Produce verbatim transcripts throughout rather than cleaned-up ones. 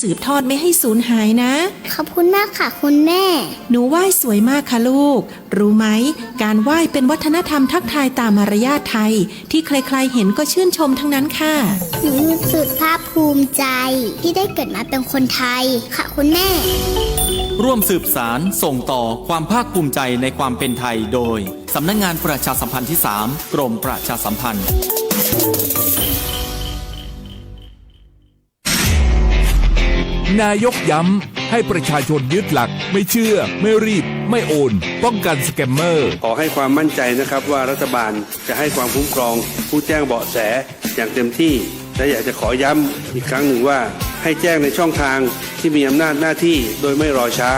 สืบทอดไม่ให้สูญหายนะ ขอบคุณมากค่ะคุณแม่ หนูไหว้สวยมากค่ะลูก รู้ไหม การไหว้เป็นวัฒนธรรมทักทายตามมารยาทไทย ที่ใครๆ เห็นก็ชื่นชมทั้งนั้นค่ะ หนูรู้สึกภาคภูมิใจที่ได้เกิดมาเป็นคนไทยค่ะคุณแม่ ร่วมสืบสานส่งต่อความภาคภูมิใจในความเป็นไทยโดย สำนักงานประชาสัมพันธ์ที่สาม กรมประชาสัมพันธ์ นายกย้ำให้ประชาชนยึดหลัก ไม่เชื่อ ไม่รีบ ไม่โอน ป้องกันสแกมเมอร์ ขอให้ความมั่นใจนะครับว่ารัฐบาลจะให้ความคุ้มครองผู้แจ้งเบาะแสอย่างเต็มที่ และอยากจะขอย้ำอีกครั้งหนึ่งว่า ให้แจ้งในช่องทางที่มีอำนาจหน้าที่โดยไม่รอช้า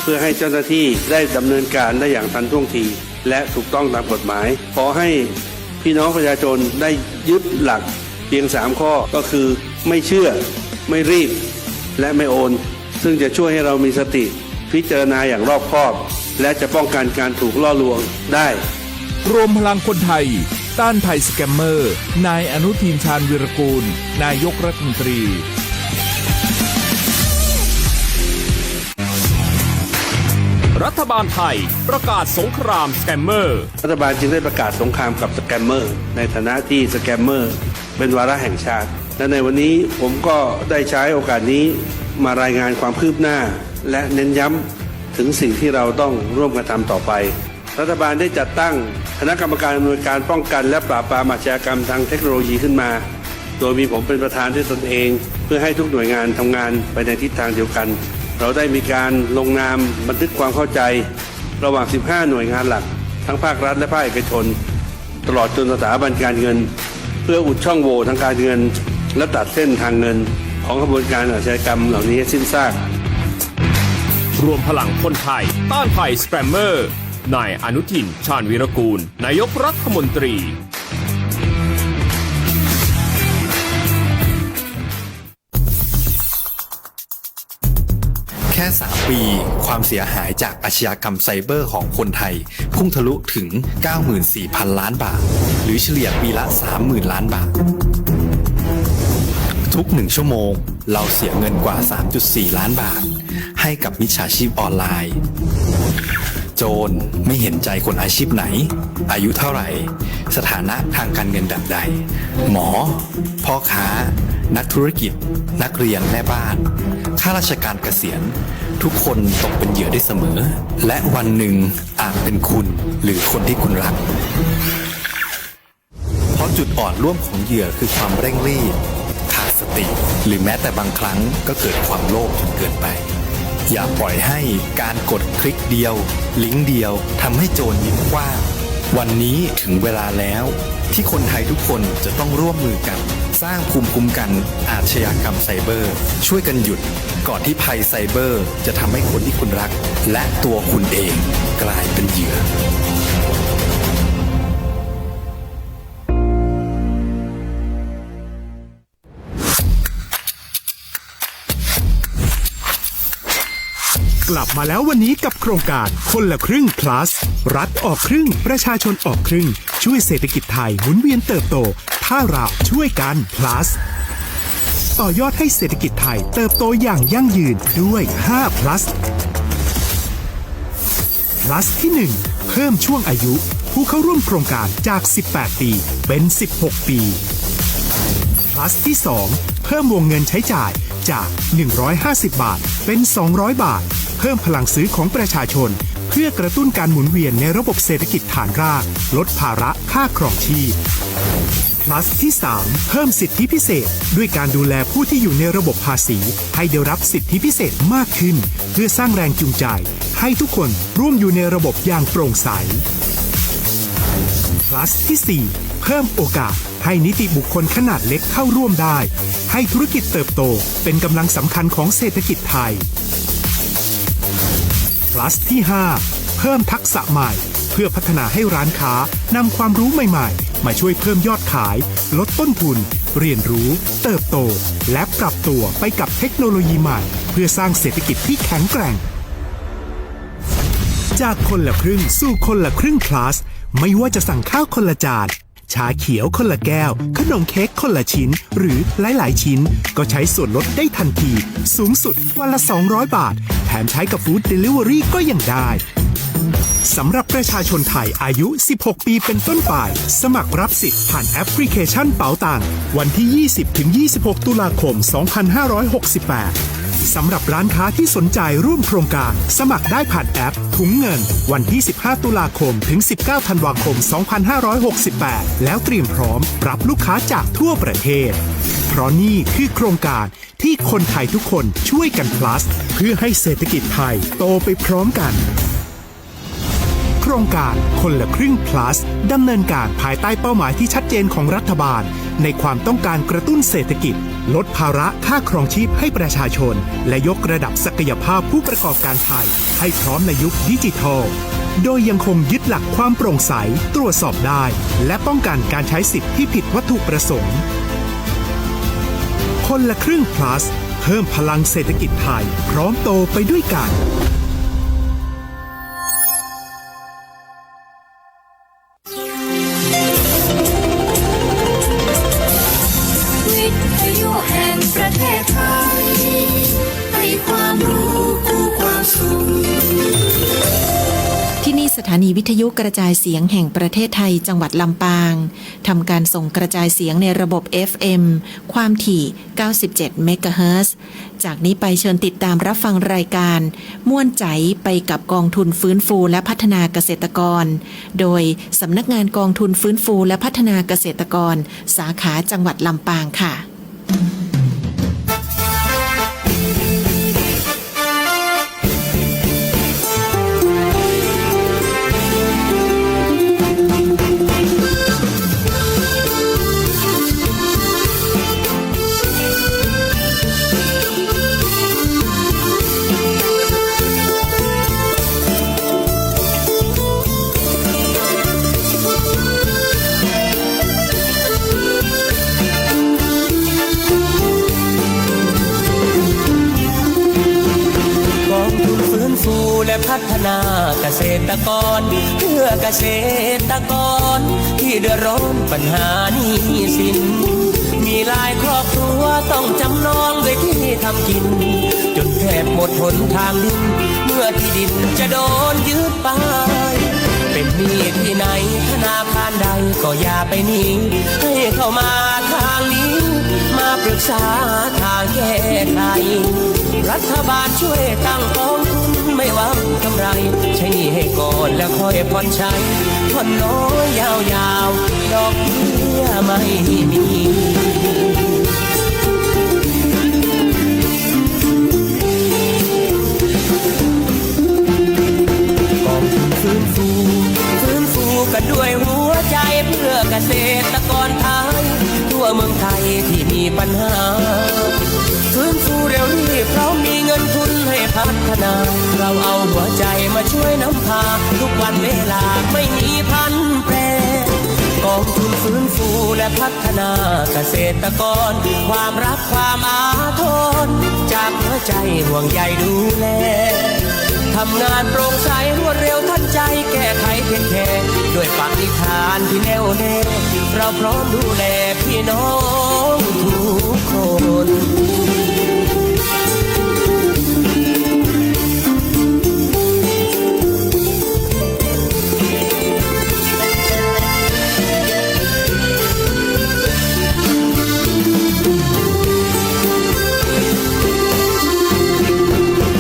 เพื่อให้เจ้าหน้าที่ได้ดำเนินการได้อย่างทันท่วงที และถูกต้องตามกฎหมาย ขอให้พี่น้องประชาชนได้ยึดหลักเพียงสามข้อ ก็คือ ไม่เชื่อ ไม่รีบ และไม่โอน ซึ่งจะช่วยให้เรามีสติพิจารณาอย่างรอบคอบ และจะป้องกันการถูกล่อลวงได้ รวมพลังคนไทย ต้านภัยสแกมเมอร์ นายอนุทิน ชาญวีรกูล นายกรัฐมนตรี รัฐบาลไทยประกาศสงครามสแกมเมอร์ รัฐบาลจึงได้ประกาศสงครามกับสแกมเมอร์ ในฐานะที่สแกมเมอร์เป็นวาระแห่งชาติ และในวันนี้ผมก็ได้ใช้โอกาสนี้มารายงานความคืบหน้า และเน้นย้ำถึงสิ่งที่เราต้องร่วมกันทำต่อไป รัฐบาลได้จัดตั้งคณะกรรมการอำนวยการป้องกันและปราบปรามอาชญากรรมทางเทคโนโลยีขึ้นมา โดยมีผมเป็นประธานด้วยตนเอง เพื่อให้ทุกหน่วยงานทำงานไปในทิศทางเดียวกัน เราได้มีการลงนามบันทึกความเข้าใจระหว่าง สิบห้า หน่วยงานหลัก ทั้งภาครัฐและภาคเอกชน ตลอดจนสถาบันการเงิน เพื่ออุดช่องโหว่ทางการเงิน และตัดเส้นทางเงินของขบวนการอาชญากรรมเหล่านี้ให้สิ้นซาก รวมพลังคนไทย ต้านภัยสแกมเมอร์ นายอนุทิน ชาญวีรกูล นายกรัฐมนตรี แค่สามปี ความเสียหายจากอาชญากรรมไซเบอร์ของคนไทย พุ่งทะลุถึง เก้าหมื่นสี่พันล้านบาท หรือเฉลี่ยปีละ สามหมื่นล้านบาท ทุกหนึ่งชั่วโมง เราเสียเงินกว่า สามจุดสี่ล้านบาท ให้กับมิจฉาชีพออนไลน์ โจรไม่เห็นใจคนอาชีพไหน อายุเท่าไหร่ สถานะทางการเงินแบบใด หมอ พ่อค้า นักธุรกิจ นักเรียน แม่บ้าน ข้าราชการเกษียณ ทุกคนตกเป็นเหยื่อได้เสมอ และวันหนึ่งอาจเป็นคุณ หรือคนที่คุณรัก เพราะจุดอ่อนร่วมของเหยื่อคือความเร่งรีบ ขาดสติ หรือแม้แต่บางครั้งก็เกิดความโลภจนเกินไป อย่าปล่อยให้การกดคลิกเดียว ลิงก์เดียว ทำให้โจรยิ้มกว้าง วันนี้ถึงเวลาแล้ว ที่คนไทยทุกคนจะต้องร่วมมือกัน สร้างภูมิคุ้มกันอาชญากรรมไซเบอร์ ช่วยกันหยุด ก่อนที่ภัยไซเบอร์จะทำให้คนที่คุณรัก และตัวคุณเองกลายเป็นเหยื่อ กลับมาแล้ววันนี้กับโครงการคนละครึ่ง plus รัฐออกครึ่ง ประชาชนออกครึ่ง ช่วยเศรษฐกิจไทยหมุนเวียนเติบโต ถ้าเราช่วยกัน plus ต่อยอดให้เศรษฐกิจไทยเติบโตอย่างยั่งยืนด้วย ห้า plus plus ที่หนึ่ง เพิ่มช่วงอายุผู้เข้าร่วมโครงการจาก สิบแปด ปี เป็น สิบหก ปี plus ที่สอง เพิ่มวงเงินใช้จ่ายจาก หนึ่งร้อยห้าสิบ บาท เป็น สองร้อย บาท เพิ่มพลังซื้อของประชาชน เพื่อกระตุ้นการหมุนเวียนในระบบเศรษฐกิจฐานราก ลดภาระค่าครองชีพ plus ที่สาม เพิ่มสิทธิพิเศษ ด้วยการดูแลผู้ที่อยู่ในระบบภาษี ให้ได้รับสิทธิพิเศษมากขึ้น เพื่อสร้างแรงจูงใจ ให้ทุกคนร่วมอยู่ในระบบอย่างโปร่งใส plus ที่สี่ เพิ่มโอกาสให้นิติบุคคลขนาดเล็กเข้าร่วมได้ ให้ธุรกิจเติบโตเป็นกำลังสำคัญของเศรษฐกิจไทย plus ที่ห้า เพิ่มทักษะใหม่ เพื่อพัฒนาให้ร้านค้านำความรู้ใหม่ๆ มาช่วยเพิ่มยอดขาย ลดต้นทุน เรียนรู้ เติบโต และปรับตัวไปกับเทคโนโลยีใหม่ เพื่อสร้างเศรษฐกิจที่แข็งแกร่ง จากคนละครึ่งสู่คนละครึ่ง plus ไม่ว่าจะสั่งข้าวคนละจาน ชาเขียวคนละแก้ว ขนมเค้กคนละชิ้น หรือหลายๆ ชิ้น ก็ใช้ส่วนลดได้ทันที สูงสุดวันละ สองร้อยบาท แถมใช้กับฟู้ดเดลิเวอรี่ก็ยังได้ สำหรับประชาชนไทยอายุ สิบหก ปีเป็นต้นไป สมัครรับสิทธิ์ผ่านแอปพลิเคชันเป๋าตัง วันที่ ยี่สิบ ถึง ยี่สิบหก ตุลาคม สองพันห้าร้อยหกสิบแปด สำหรับร้านค้าที่สนใจร่วมโครงการ สมัครได้ผ่านแอปถุงเงิน วันที่ สิบห้า ตุลาคม ถึง สิบเก้า ธันวาคม สองพันห้าร้อยหกสิบแปด แล้วเตรียมพร้อมรับลูกค้าจากทั่วประเทศ เพราะนี่คือโครงการที่คนไทยทุกคนช่วยกัน plus เพื่อให้เศรษฐกิจไทยโตไปพร้อมกัน โครงการคนละครึ่ง plus ดำเนินการภายใต้เป้าหมายที่ชัดเจนของรัฐบาล ในความต้องการกระตุ้นเศรษฐกิจ ลดภาระค่าครองชีพให้ประชาชน และยกระดับศักยภาพผู้ประกอบการไทย ให้พร้อมในยุคดิจิทัล โดยยังคงยึดหลักความโปร่งใส ตรวจสอบได้ และป้องกันการใช้สิทธิ์ที่ผิดวัตถุประสงค์ คนละครึ่ง plus เพิ่มพลังเศรษฐกิจไทย พร้อมโตไปด้วยกัน วิทยุแห่งประเทศไทย ให้ความรู้คู่ความสุข ที่นี่สถานีวิทยุกระจายเสียงแห่งประเทศไทย จังหวัดลำปาง ทำการส่งกระจายเสียงในระบบ เอฟเอ็ม ความถี่ เก้าสิบเจ็ด เมกะเฮิรตซ์ จากนี้ไปเชิญติดตามรับฟังรายการ ม่วนใจ๋ไปกับกองทุนฟื้นฟูและพัฒนาเกษตรกร โดยสำนักงานกองทุนฟื้นฟูและพัฒนาเกษตรกร สาขาจังหวัดลำปางค่ะ กองทุนฟื้นฟูและพัฒนาเกษตรกร เพื่อเกษตรกรที่เดือดร้อนปัญหาหนี้สิน มีหลายครอบครัวต้องจำนองด้วยที่ทำกิน จนแทบหมดหนทางดิ้น เมื่อที่ดินจะโดนยึดไป เป็นหนี้ที่ไหนธนาคารใดก็อย่าไปหนี ให้เข้ามาทางนี้ มาปรึกษาทางแก้ไข รัฐบาลช่วยตั้งกองทุนไม่หวังกำไร ใช้หนี้ให้ก่อนแล้วค่อยผ่อนใช้ ผ่อนน้อยยาวๆ ดอกเบี้ยไม่มี กองทุนฟื้นฟู ฟื้นฟูกันด้วยหัวใจเพื่อเกษตรกรไทย ทั่วเมืองไทยที่มีปัญหา ฟื้นฟูเร็วรีบ พร้อมมีเงินทุนให้พัฒนา เราเอาหัวใจมาช่วยนำพา ทุกวันเวลาไม่มีพลันแปร กองทุนฟื้นฟูและพัฒนาเกษตรกร ความรักความอาทร จากหัวใจห่วงใยดูแล ทำงานโปร่งใสรวดเร็วทันใจ แก้ไขเทคแคร์ ด้วยปณิธานที่แน่วแน่ เราพร้อมดูแลพี่น้องทุกคน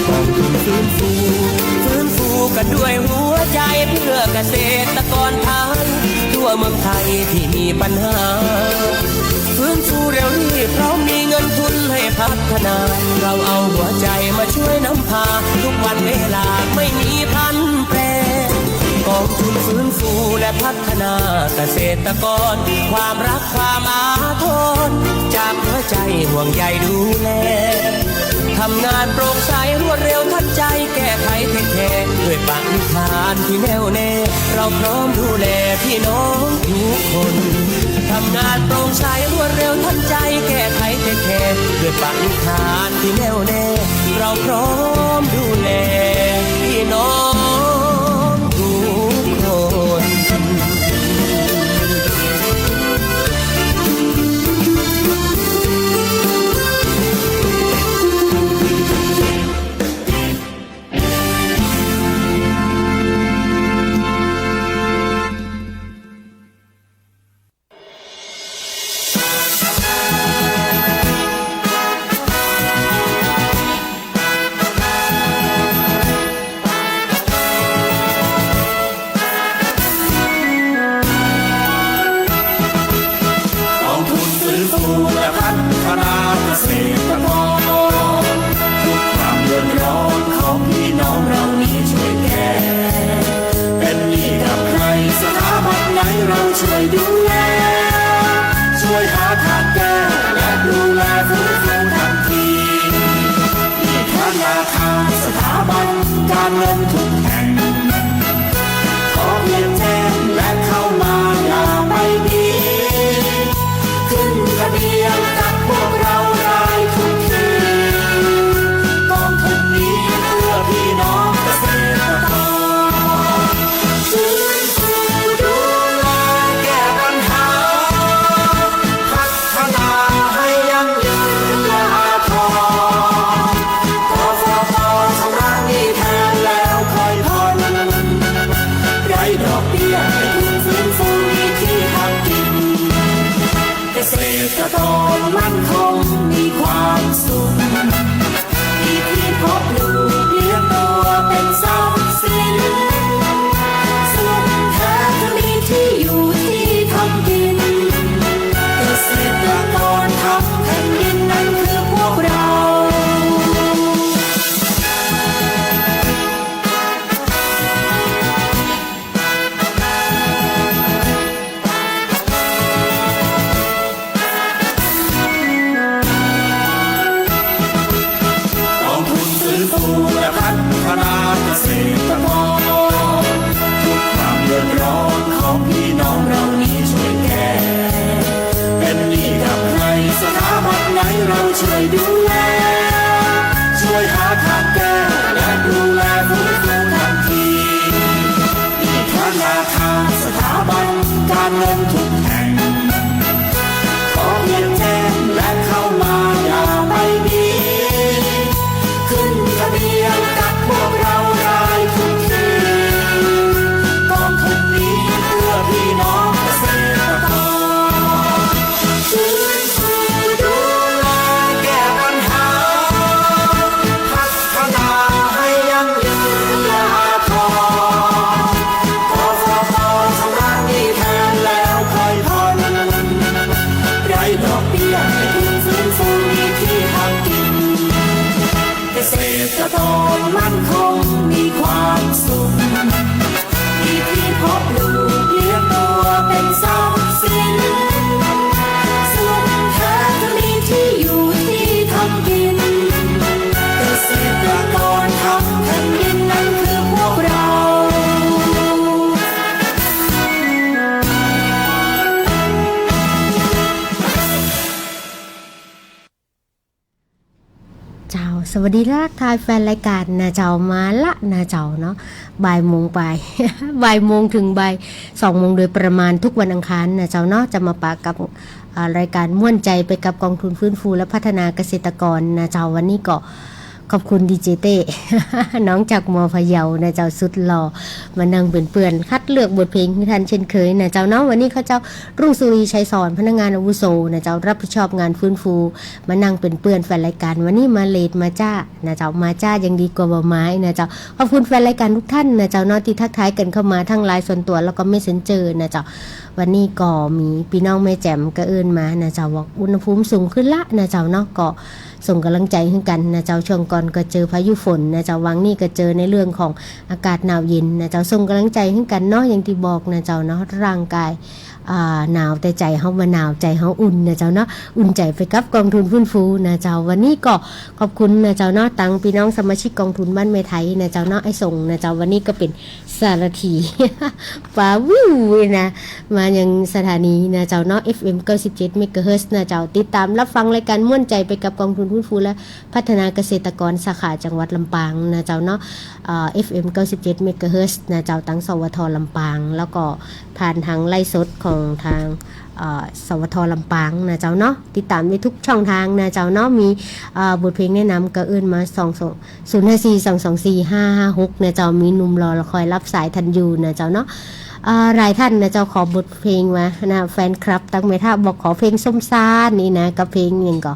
กองทุนฟื้นฟู ฟื้นฟูกันด้วยหัวใจเพื่อเกษตรกรไทย ทั่วเมืองไทยที่มีปัญหา ฟื้นฟูเร็วรีบ พร้อมมีเงินทุนให้พัฒนา เราเอาหัวใจมาช่วยนำพา ทุกวันเวลาไม่มีพลันแปร กองทุนฟื้นฟูและพัฒนาเกษตรกร ความรักความอาทร จากหัวใจห่วงใยดูแล ทำงานโปร่งใสรวดเร็วทันใจ แก้ไขเทคแคร์ ด้วยปณิธานที่แน่วแน่ เราพร้อมดูแลพี่น้องทุกคน ทำงานโปร่งใสรวดเร็วทันใจ แก้ไขเทคแคร์ ด้วยปณิธานที่แน่วแน่ เราพร้อมดูแลพี่น้องทุกคน เงินทุกแห่ง ขอเพียงแจ้งและเข้ามาอย่าไปหนี ขึ้นทะเบียนกับพวกเราได้ทุกที่ กองทุนนี้เพื่อพี่น้องเกษตรกร ฟื้นฟูดูแลแก้ปัญหา พัฒนาให้ยั่งยืนเอื้ออาทร กฟผ.ชำระหนี้แทนแล้วค่อยผ่อน ไร้ดอกเบี้ยเป็นทุนฟื้นฟูหนี้ที่ทำกิน เกษตรกรมั่นคงมีความสุข ที่ที่เพาะปลูกเลี้ยงตัวเป็นทรัพย์สิน สุขแท้คือมีที่อยู่ที่ทำกิน เกษตรกรทำแผ่นดินนั้นคือพวกเรา กองทุนฟื้นฟูและพัฒนาเกษตรกร ทุกความเดือดร้อนของพี่น้องเรานี้ช่วยแก้ เป็นหนี้กับใครสถาบันไหนเราช่วยดูแล ช่วยหาทางแก้และดูแลฟื้นฟูทันที อีกธนาคารสถาบันการเงินทุกแห่ง ขอเพียงแจ้งและเข้ามาอย่าไปหนี ขึ้นทะเบียนกับพวกเราได้ทุกที่ กองทุนนี้เพื่อพี่น้องเกษตรกร ฟื้นฟูดูแลแก้ปัญหา พัฒนาให้ยั่งยืนเอื้ออาทร กฟผ.ชำระหนี้แทนแล้วค่อยผ่อน ไร้ดอกเบี้ยเป็นทุนฟื้นฟูหนี้ที่ทำกิน เกษตรกรมั่นคงมีความสุข ที่ที่เพาะปลูกเลี้ยงตัวเป็นทรัพย์สิน สุขแท้คือมีที่อยู่ที่ทำกิน เกษตรกรทำแผ่นดินนั้นคือพวกเรา เจ้า สวัสดีทักทายแฟนรายการนะเจ้า มาละนะเจ้าเนาะ บ่ายโมงไป บ่ายโมงถึงบ่ายสองโมงโดยประมาณทุกวันอังคารนะเจ้าเนาะ จะมาปะกับ อ่า รายการม่วนใจ๋ไปกับกองทุนฟื้นฟูและพัฒนาเกษตรกรนะเจ้า วันนี้ก็ขอบคุณดีเจเต้ น้องจากม.พะเยานะเจ้า สุดหล่อ มานั่งเป๋นเปื้อน คัดเลือกบทเพลงหื้อท่านเช่นเคยนะเจ้าเนาะ วันนี้ข้าเจ้า รุ่งสุรี ชัยสอน พนักงานอาวุโสนะเจ้า รับผิดชอบงานฟื้นฟู มานั่งเป๋นเปื้อนแฟนรายการ วันนี้มาเลทมาจ๊านะเจ้า มาจ๊ายังดีกว่าบ่มานะเจ้า ขอบคุณแฟนรายการทุกท่านนะเจ้าเนาะ ตี้ทักทายกั๋นเข้ามาทั้งไลน์ส่วนตั๋วแล้วก็เมสเซนเจอร์นะเจ้า วันนี้ก็มีปี้น้องแม่แจ่มก็เอิ้นมานะเจ้า บอกอุณหภูมิสูงขึ้นละนะเจ้าเนาะ ก็ส่งก๋ำลังใจ๋หื้อกั๋นนะเจ้า ช่วงก่อนก็เจอพายุฝนนะเจ้า วางนี้ก็เจอในเรื่องของอากาศหนาวเย็นนะเจ้า ส่งก๋ำลังใจ๋หื้อกั๋นเนาะ อย่างตี้บอกนะเจ้าเนาะ ร่างกาย อ่า หนาวแต่ใจ๋เฮาบ่หนาว ใจ๋เฮาอุ่นนะเจ้าเนาะ อุ่นใจ๋ไปกับกองทุนฟื้นฟูนะเจ้า วันนี้ก็ขอบคุณนะเจ้าเนาะ ตังปี้น้องสมาชิกกองทุนบ้านแม่ไถนะเจ้าเนาะ ไอ้ส่งนะเจ้า วันนี้ก็เป๋นสารถี ปาวิวนะ มายังสถานีนะเจ้าเนาะ เอฟเอ็ม เก้าสิบเจ็ด เมกะเฮิรตซ์นะเจ้า ติดต๋ามรับฟังรายการม่วนใจ๋ไปกับกองทุนฟื้นฟูและพัฒนาเกษตรกรสาขาจังหวัดลำปางนะเจ้าเนาะ เอ่อ เอฟเอ็ม เก้าสิบเจ็ด เมกะเฮิรตซ์นะเจ้า ตัง สวท ลำปาง แล้วก็ ผ่านทางไลฟ์สดของทาง เอ่อ สวท ลำปางนะเจ้าเนาะ ติดต๋ามได้ทุกช่องทางนะเจ้าเนาะ มี เอ่อ บทเพลงแนะนำก็เอิ้นมา สอง สอง ศูนย์ห้าสี่ สองสองสี่ ห้าห้าหก นะเจ้า มีหนุ่มหล่อคอยรับสายทันอยู่นะเจ้าเนาะ เอ่อ หลายท่านนะเจ้า ขอบทเพลงมานะ แฟนคลับตังแม่ถ้าบอกขอเพลงส้มซ่านนี่นะ กับเพลงหนึ่งก็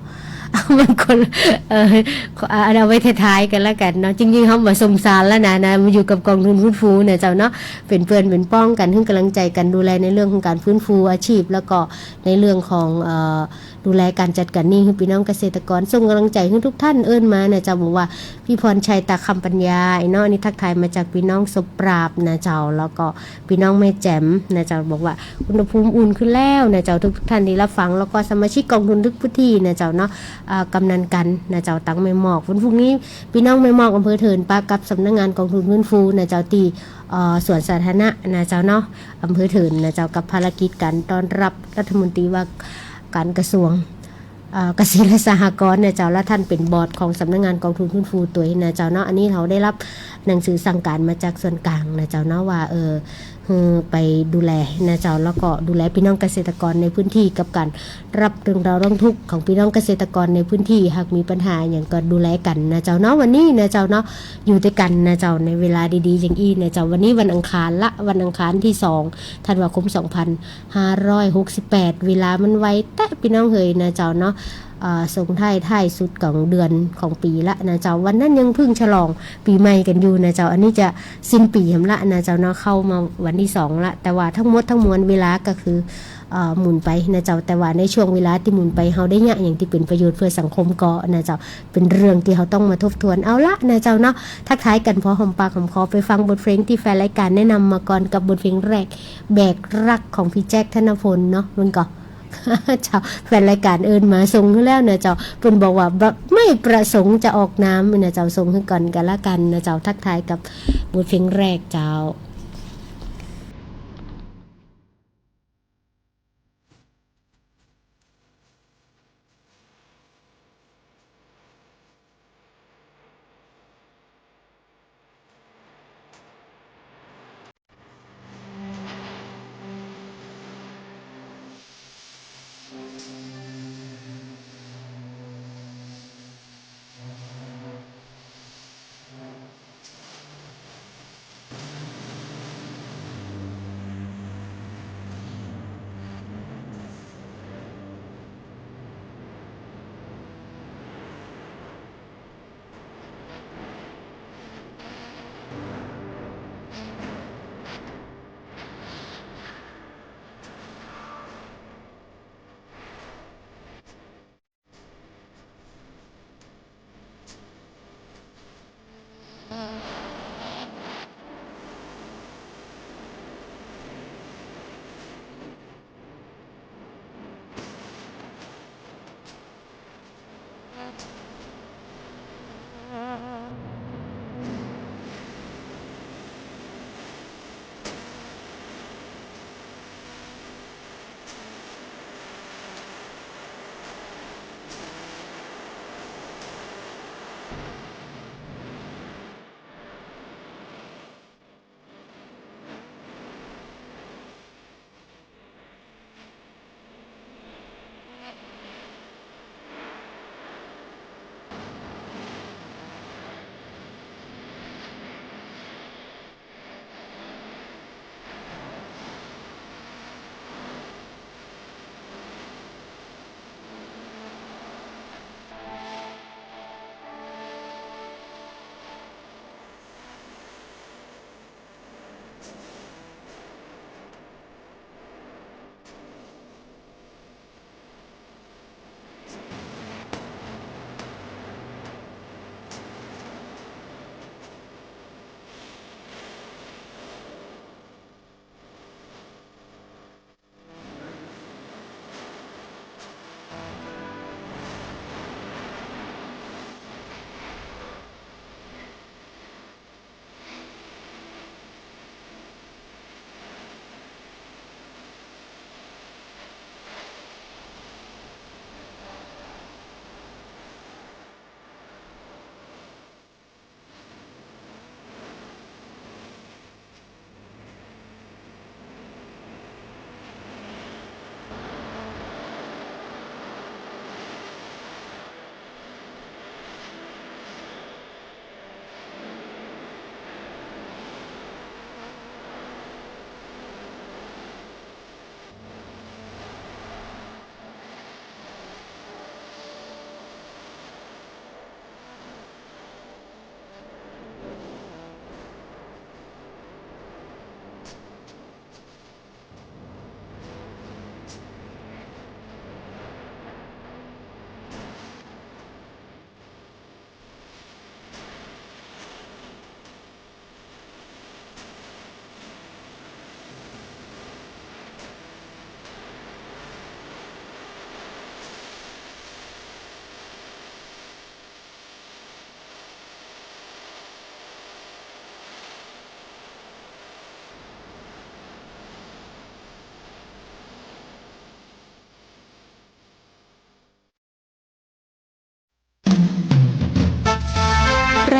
มันคนละ เออ ขอ เอา เอาไว้ท้ายๆ กั๋นละกั๋นเนาะ จริงๆ เฮาบ่ส้มซ่านแล้วนะ นะ มาอยู่กับกองทุนฟื้นฟูนะเจ้าเนาะ เป๋นเปื้อนเป๋นป้องกั๋น หื้อก๋ำลังใจ๋กั๋น ดูแลในเรื่องของการฟื้นฟูอาชีพ แล้วก็ในเรื่องของ เอ่อ ดูแลก๋านจัดก๋านนี้หื้อปี้น้องเกษตรกร ส่งก๋ำลังใจ๋หื้อทุกท่าน เอิ้นมานะเจ้า บอกว่า ปี้พรชัย ตาคำปัญญา ไอ้เนาะ อันนี้ทักทายมาจากปี้น้องสบปราบนะเจ้า แล้วก็ปี้น้องแม่แจ๋มนะเจ้า บอกว่าอุณหภูมิอุ่นขึ้นแล้วนะเจ้า ทุกๆ ท่านตี้ฮับฟัง แล้วก็สมาชิกก๋องทุนทุกพื้นตี้นะเจ้าเนาะ อ่า กำนันกันนะเจ้า ตังแม่หมอก วันพรุ่งนี้ปี้น้องแม่หมอกอำเภอเถินปะกับสำนักงานก๋องทุนฟื้นฟูนะเจ้า ตี้ เอ่อ สวนสาธารณะนะเจ้าเนาะ อำเภอเถินนะเจ้า กับภารกิจก๋านต้อนฮับรัฐมนตรีว่าก๋านกระทรวง เอ่อ เกษตรและสหกรณ์นะเจ้า แล้วต้านเป๋นบอร์ดของสำนักงานก๋องทุนฟื้นฟูตวยนะเจ้าเนาะ อันนี้เฮาได้ฮับหนังสือสั่งก๋านมาจากส่วนกลางนะเจ้าเนาะ ว่า เออ หื้อไปดูแลนะเจ้า แล้วก็ดูแลปี้น้องเกษตรกรในพื้นตี้กับก๋านฮับเรื่องราวร้องทุกข์ของปี้น้องเกษตรกรในพื้นตี้ หากมีปัญหาอะหยังก็ดูแลกั๋นนะเจ้าเนาะ วันนี้นะเจ้าเนาะ อยู่ตวยกั๋นนะเจ้า ในเวลาดีๆ อย่างอี้นะเจ้า วันนี้วันอังคารละ วันอังคารตี้สองธันวาคมสองพันห้าร้อยหกสิบแปด เวลามันไวแต๊ปี้น้องเหยนะเจ้าเนาะ อ่า ส่งท้ายท้ายสุดของเดือนของปี๋ละนะเจ้า วันนั้นยังเพิ่งฉลองปี๋ใหม่กั๋นอยู่นะเจ้า อันนี้จะสิ้นปี๋แหมละนะเจ้าเนาะ เข้ามาวันตี้สองละ แต่ว่าตึงหมดตึงมวลเวลาก็คือ เอ่อ หมุนไปนะเจ้า แต่ว่าในช่วงเวลาตี้หมุนไป เฮาได้เยียะอะหยังตี้เป๋นประโยชน์เพื่อสังคมก่อนะเจ้า เป๋นเรื่องตี้เฮาต้องมาทบทวน เอาละนะเจ้าเนาะ ทักทายกั๋นพอหอมปากหอมคอ ไปฟังบทเพลงตี้แฟนรายก๋านแนะนำมาก่อน กับบทเพลงแรก แบกรักของปี้แจ็ค ธนพล เนาะ มันก่อ เจ้า แฟนรายก๋านเอิ้นมาส่งหื้อแล้วนะเจ้า เปิ้นบอกว่าบ่ ไม่ประสงค์จะออกนามนะเจ้า ส่งหื้อก่อนก็แล้วกั๋นนะเจ้า ทักทายกับบทเพลงแรกเจ้า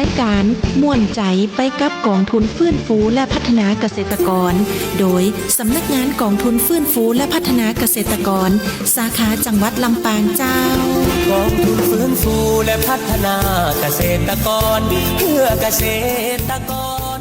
รายการม่วนใจ๋ไปกับก๋องทุนฟื้นฟูและพัฒนาเกษตรกร โดยสำนักงานก๋องทุนฟื้นฟูและพัฒนาเกษตรกร สาขาจังหวัดลำปางเจ้า ก๋องทุนฟื้นฟูและพัฒนาเกษตรกร เพื่อเกษตรกร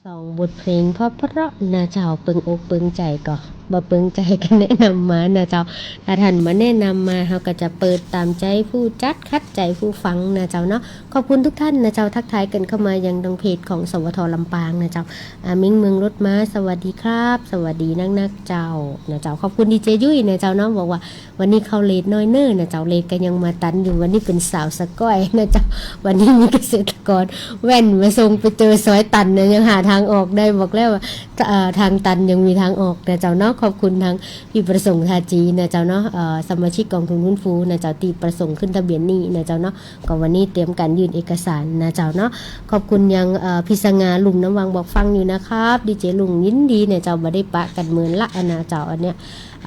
สองบทเพลงเพราะๆ นะเจ้า เปิงอกเปิงใจ๋ก่อ บ่เปิงใจ๋ก็แนะนำมานะเจ้า ถ้าท่านบ่แนะนำมา เฮาก็จะเปิดต๋ามใจ๋ผู้จัด ขัดใจ๋ผู้ฟังนะเจ้าเนาะ ขอบคุณทุกท่านนะเจ้า ทักทายกั๋นเข้ามายังตางเพจของ สวท ลำปางนะเจ้า อา มิง เมืองรถม้า สวัสดีครับ สวัสดีนักๆ เจ้า นะเจ้า ขอบคุณดีเจยุ้ยนะเจ้าเนาะ บอกว่าวันนี้เข้าเลทน้อยเน้อนะเจ้า เลทก็ยังบ่ตันอยู่ วันนี้เป๋นสาวสะก้อยนะเจ้า วันนี้มีเกษตรกรแว่นมาส่ง ไปเจอซอยตันนะ ยังหาตางออกได้ บอกแล้วว่า เอ่อ ตางตันยังมีตางออกนะเจ้าเนาะ ขอบคุณตางพี่ประสงค์ ทาจี นะเจ้าเนาะ เอ่อ สมาชิกก๋องทุนฟื้นฟูนะเจ้า ตี้ประสงค์ขึ้นทะเบียนหนี้นะเจ้าเนาะ ก็วันนี้เตรียมก๋านยื่นเอกสารนะเจ้าเนาะ ขอบคุณยัง เอ่อ พี่สง่า ลุ่มน้ำวัง บอกฟังอยู่นะครับ ดีเจลุง ยินดีนะเจ้า บ่ได้ปะกั๋นเมินละนะเจ้า อันเนี้ย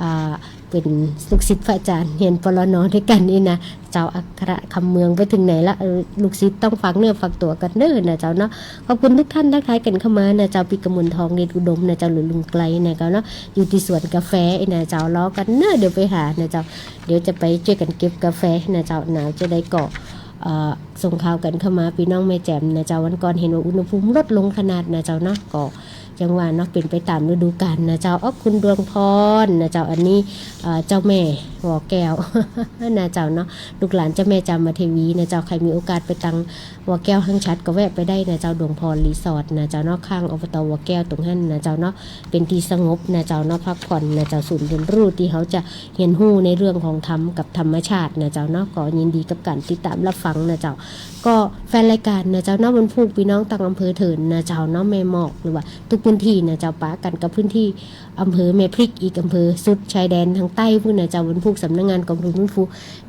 อ่า เป๋นลูกศิษย์พระอาจ๋ารย์ เฮียน ปรน ด้วยกั๋นนี่นะ เจ้าอัครคำเมืองไปถึงไหนละ เออ ลูกศิษย์ต้องฝากเนื้อฝากตั๋วกั๋นเน้อนะเจ้าเนาะ ขอบคุณทุกท่านทักทายกั๋นเข้ามานะเจ้า พี่กมลทอง เดชอุดมนะเจ้า หรือลุงไกลนะเจ้าเนาะ อยู่ตี้สวนกาแฟนะเจ้า รอกั๋นเน้อ เดี๋ยวไปหานะเจ้า เดี๋ยวจะไปจ้วยกั๋นเก็บกาแฟนะเจ้า หนาวจะได้ก่อ เอ่อ ส่งข่าวกั๋นเข้ามา ปี้น้องแม่แจ่มนะเจ้า วันก่อนหันว่าอุณหภูมิลดลงขนาดนะเจ้าเนาะ ก็จังว่าเนาะ เป๋นไปต๋ามฤดูกาลนะเจ้า อ๊อก คุณดวงพรนะเจ้า อันนี้ เอ่อ เจ้าแม่บ่อแก้ว นะเจ้าเนาะ ลูกหลานเจ้าแม่จามเทวีนะเจ้า ใผมีโอกาสไปตังบ่อแก้วแห่งชัดก็แวะไปได้นะเจ้า ดวงพรรีสอร์ทนะเจ้าเนาะ ข้าง อบต บ่อแก้วตรงหั้นนะเจ้าเนาะ เป๋นตี้สงบนะเจ้าเนาะ พักผ่อนนะเจ้า ศูนย์เรียนรู้ตี้เฮาจะ เฮียนฮู้ในเรื่องของธรรมกับธรรมชาตินะเจ้าเนาะ ก็ยินดีกับก๋านติดต๋ามฮับฟังนะเจ้า ก็แฟนรายก๋านนะเจ้าเนาะ วันพูกปี้น้องตังอำเภอเถินนะเจ้าเนาะ แม่หมอก หรือว่ากู้พื้นตี้นะเจ้า ปะกั๋นกับพื้นตี้อำเภอแม่พริก อีกอำเภอสุดชายแดนตางใต้ปู๊นนะเจ้า วันพูกสำนักงานก๋องทุนฟื้นฟู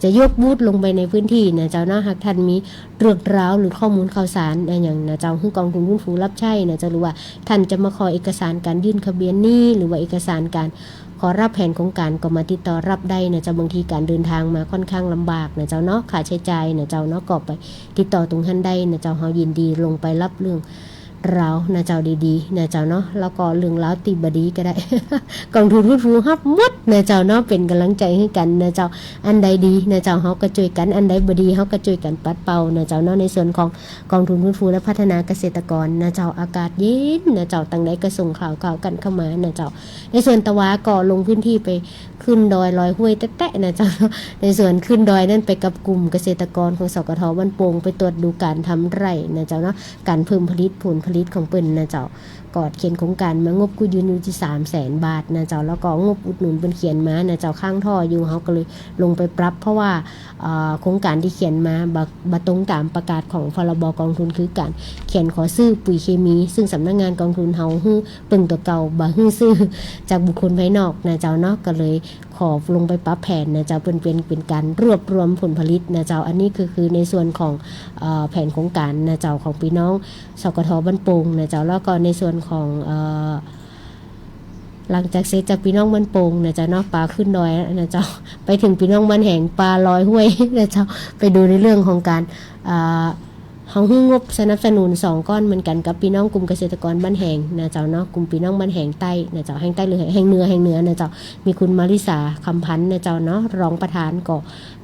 จะยกบูธลงไปในพื้นตี้นะเจ้าเนาะ หากต้านมีเรื่องราวหรือข้อมูลข่าวสารอะหยังนะเจ้า หื้อกองทุนฟื้นฟูฮับใจ๊นะเจ้า หรือว่าต้านจะมาขอเอกสารก๋านยื่นทะเบียนหนี้ หรือว่าเอกสารก๋าน ขอฮับแผนโครงก๋านก็มาติดต่อฮับได้นะเจ้า บางทีก๋านเดินตางมาค่อนข้างลำบากนะเจ้าเนาะ ค่าใจ๊จ่ายนะเจ้าเนาะ ก็ไปติดต่อตรงหั้นได้นะเจ้า เฮายินดีลงไปฮับเรื่องราวนะเจ้าดีๆนะเจ้าเนาะ แล้วก็เรื่องราวตี้บ่ดีก็ได้ ก๋องทุนฟื้นฟูฮับหมดนะเจ้าเนาะ เป๋นก๋ำลังใจ๋หื้อกั๋นนะเจ้า อันใดดีนะเจ้า เฮาก็จ้วยกั๋น อันใดบ่ดี เฮาก็จ้วยกั๋นปัดเป่านะเจ้าเนาะ ในส่วนของก๋องทุนฟื้นฟูและพัฒนาเกษตรกรนะเจ้า อากาศเย็นนะเจ้า ตังใดก็ส่งข่าวข่าวกั๋นเข้ามานะเจ้า ในส่วนตะวาก็ลงพื้นตี้ไปขึ้นดอยลอยห้วยแต๊ๆนะเจ้า ในส่วนขึ้นดอยนั้นไปกับกลุ่มเกษตรกรของ สกท บ้านโป่ง ไปตรวจดูก๋านทำไร่นะเจ้าเนาะ ก๋านเพิ่มผลิต ผลผลิตของเปิ้นนะเจ้า ก็เขียนโครงก๋านมางบกู้ยืมอยู่ตี้สามแสนบาทนะเจ้า แล้วก็งบอุดหนุนเปิ้นเขียนมานะเจ้า ค้างท่ออยู่ เฮาก็เลยลงไปปรับ เพราะว่า เอ่อ โครงก๋านตี้เขียนมาบ่ บ่ตรงต๋ามประกาศของ พรบ ก๋องทุน คือก๋านเขียนขอซื้อปุ๋ยเคมี ซึ่งสำนักงานก๋องทุนเฮาหื้อเปิ้นตั๋วเก่า บ่หื้อซื้อจากบุคคลภายนอกนะเจ้าเนาะ ก็เลยขอลงไปปรับแผนนะเจ้า เปิ้นเป๋น เป๋นก๋านรวบรวมผลผลิตนะเจ้า อันนี้คือ คือในส่วนของ เอ่อ แผนโครงก๋านนะเจ้า ของปี้น้อง สกท บ้านโป่งนะเจ้า แล้วก็ในส่วนของ เอ่อ หลังจากเสร็จจากปี้น้องบ้านโป่งนะเจ้าเนาะ ปาขึ้นดอยนะเจ้า ไปเถิงปี้น้องบ้านแหง ปาลอยห้วยนะเจ้า ไปดูในเรื่องของก๋าน อ่า เฮาหื้องบสนับสนุนสองก้อนเหมือนกั๋นกับปี้น้องกลุ่มเกษตรกรบ้านแหงนะเจ้าเนาะ กลุ่มปี้น้องบ้านแหงใต้นะเจ้า แหงใต้หรือแหงเหนือ แหงเหนือนะเจ้า มีคุณมาริสา คำพันธ์นะเจ้าเนาะ รองประธานก็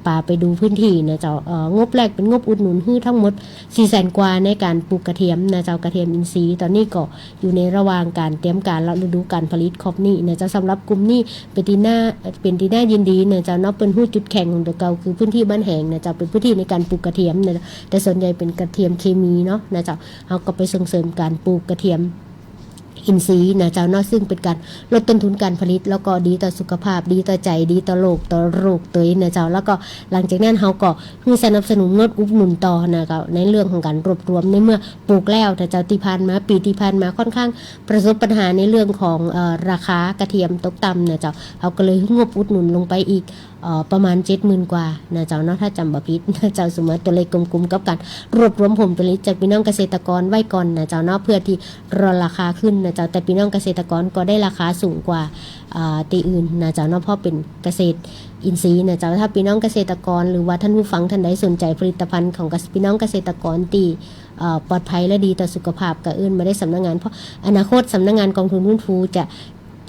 ปาไปดูพื้นตี้นะเจ้า เอ่อ งบแรกเป๋นงบอุดหนุนหื้อตังหมดสี่แสนกว่าในก๋านปลูกกระเทียมนะเจ้า กระเทียมอินทรีย์ ต๋อนนี้ก็ อยู่ในระหว่างก๋านเตรียมก๋านเลาะฤดูก๋านผลิตครอบนี้นะเจ้า สำหรับกลุ่มนี้เป๋นตี้น่า เป๋นตี้น่ายินดีนะเจ้าเนาะ เปิ้นฮู้จุดแข็งของตั๋วเก่าคือพื้นตี้บ้านแหงนะเจ้า เป๋นพื้นตี้ในก๋านปลูกกระเทียมนะเจ้า แต่ส่วนใหญ่เป๋นกระเทียมเคมีเนาะนะเจ้า เฮาก็ไปส่งเสริมก๋านปลูกกระเทียมอินทรีย์นะเจ้าเนาะ ซึ่งเป๋นก๋านลดต้นทุนก๋านผลิต แล้วก็ดีต่อสุขภาพ ดีต่อใจ๋ ดีต่อโลก ต่อโรคตวยนะเจ้า แล้วก็หลังจากนั้นเฮาก็ หื้อสนับสนุนงบอุดหนุนต่อนะเจ้า ในเรื่องของก๋านรวบรวม ในเมื่อปลูกแล้วนะเจ้า ตี้ผ่านมา ปี๋ตี้ผ่านมาค่อนข้างประสบปัญหาในเรื่องของ เอ่อ ราคากระเทียมตกต่ำนะเจ้า เฮาก็เลยหื้องบอุดหนุนลงไปอีก เอ่อ ประมาณเจ็ดหมื่นกว่านะเจ้าเนาะ ถ้าจ๋ำบ่ผิดนะเจ้า สมมุติตั๋วเลขกลมๆ กับก๋านรวบรวมผลผลิตจากปี้น้องเกษตรกรไว้ก่อนนะเจ้าเนาะ เพื่อตี้รอราคาขึ้นนะเจ้า แต่ปี้น้องเกษตรกรก็ได้ราคาสูงกว่า อ่า ตี้อื่นนะเจ้าเนาะ เพราะเป๋นเกษตรอินทรีย์นะเจ้า ถ้าปี้น้องเกษตรกรหรือว่าต้านผู้ฟังต้านใดสนใจ๋ผลิตภัณฑ์ของเกษ- ปี้น้องเกษตรกรตี้ เอ่อ ปลอดภัยและดีต่อสุขภาพ ก็เอิ้นมาได้สำนักงาน เพราะอนาคตสำนักงานก๋องทุนฟื้นฟูจะ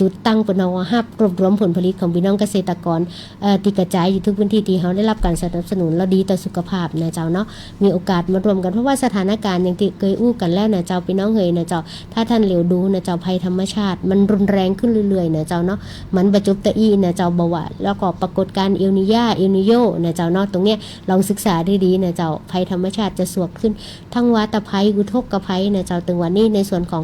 จุดตั้งเปิ้นเอาฮับรวบรวมผลผลิตของปี้น้องเกษตรกร เอ่อ ตี้กระจ๋ายอยู่ทุกพื้นตี้ตี้เฮาได้ฮับก๋านสนับสนุนแล้วดีต่อสุขภาพนะเจ้าเนาะ มีโอกาสมาร่วมกั๋น เพราะว่าสถานก๋ารณ์อย่างตี้เกยอู้กั๋นแล้วนะเจ้า ปี้น้องเหยนะเจ้า ถ้าต้านเหลียวดูนะเจ้า ภัยธรรมชาติมันรุนแรงขึ้นเรื่อยๆ นะเจ้าเนาะ มันบ่จบเต้าอี้นะเจ้า บ่ว่า แล้วก็ปรากฏการณ์เอลนีญา เอลนีโญนะเจ้าเนาะ ตรงเนี้ยลองศึกษาดีๆ นะเจ้า ภัยธรรมชาติจะสวกขึ้น ตึงวาตภัย อุทกภัยนะเจ้า ตึงวันนี้ในส่วนของ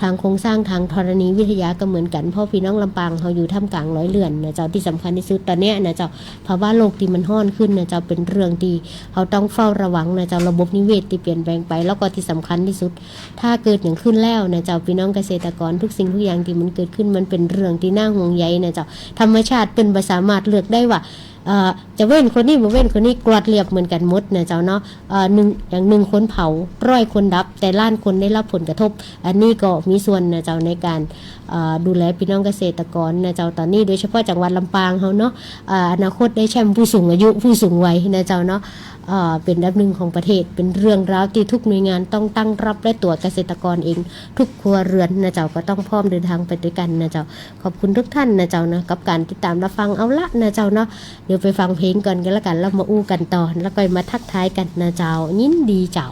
ตางโครงสร้างตางธรณีวิทยาก็เหมือนกั๋น เพราะปี้น้องลำปางเฮาอยู่ท่ามก๋างรอยเลื่อนนะเจ้า ตี้สำคัญตี้สุดต๋อนเนี้ยนะเจ้า ภาวะโลกตี้มันฮ้อนขึ้นนะเจ้า เป๋นเรื่องตี้เฮาต้องเฝ้าระวังนะเจ้า ระบบนิเวศตี้เปลี่ยนแปลงไป แล้วก็ตี้สำคัญตี้สุด ถ้าเกิดหยังขึ้นแล้วนะเจ้า ปี้น้องเกษตรกร กู้สิ่งกู้อย่างตี้มันเกิดขึ้น มันเป๋นเรื่องตี้น่าห่วงใยนะเจ้า ธรรมชาติเปิ้นบ่สามารถเลือกได้ว่า เอ่อ จะเว้นคนนี้ บ่เว้นคนนี้ กวาดเรียบเหมือนกั๋นหมดนะเจ้าเนาะ เอ่อ หนึ่ง อย่างหนึ่งคนเผา ร้อยคนดับ แต่ล้านคนได้ฮับผลกระทบ อันนี้ก็มีส่วนนะเจ้า ในก๋าน เอ่อ ดูแลปี้น้องเกษตรกรนะเจ้า ต๋อนนี้ โดยเฉพาะจังหวัดลำปางเฮาเนาะ เอ่อ อนาคตได้แชมป์ผู้สูงอายุ ผู้สูงวัยนะเจ้าเนาะ อ่า เป๋นอันดับนึ่งของประเทศ เป๋นเรื่องราวตี้ทุกหน่วยงานต้องตั้งรับ และตั๋วเกษตรกรเองทุกครัวเรือนนะเจ้า ก็ต้องพร้อมเดินทางไปตวยกั๋นนะเจ้า ขอบคุณทุกท่านนะเจ้านะ กับก๋านติดต๋ามรับฟัง เอาละนะเจ้าเนาะ เดี๋ยวไปฟังเพลงก่อนกั๋นละกั๋น แล้วมาอู้กั๋นต่อ แล้วก็มาทักทายกั๋นนะเจ้า ยินดีเจ้า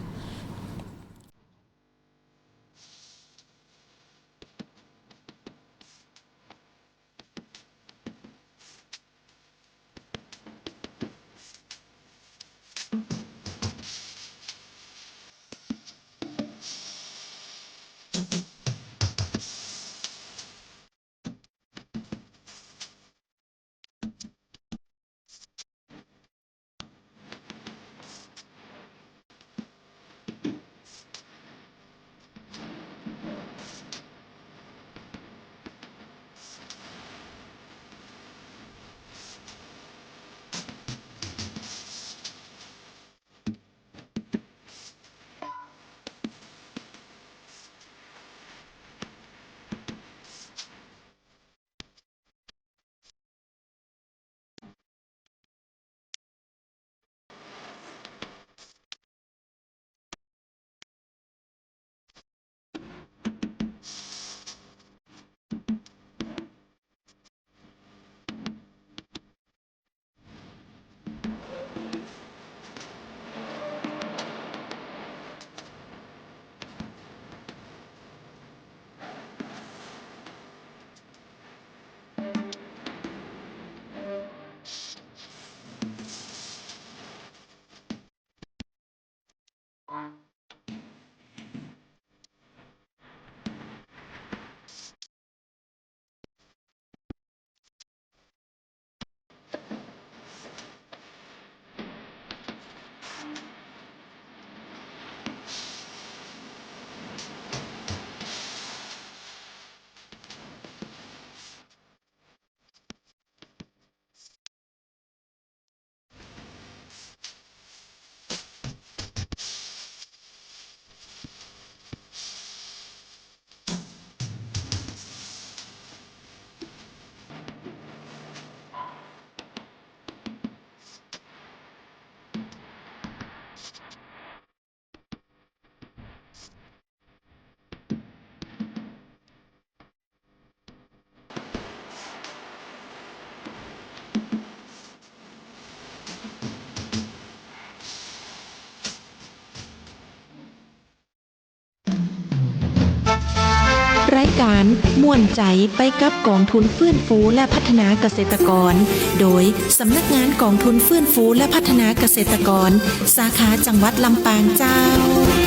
รายก๋านม่วนใจ๋ไปกับก๋องทุนฟื้นฟูและพัฒนาเกษตรกร โดยสำนักงานก๋องทุนฟื้นฟูและพัฒนาเกษตรกร สาขาจังหวัดลำปางเจ้า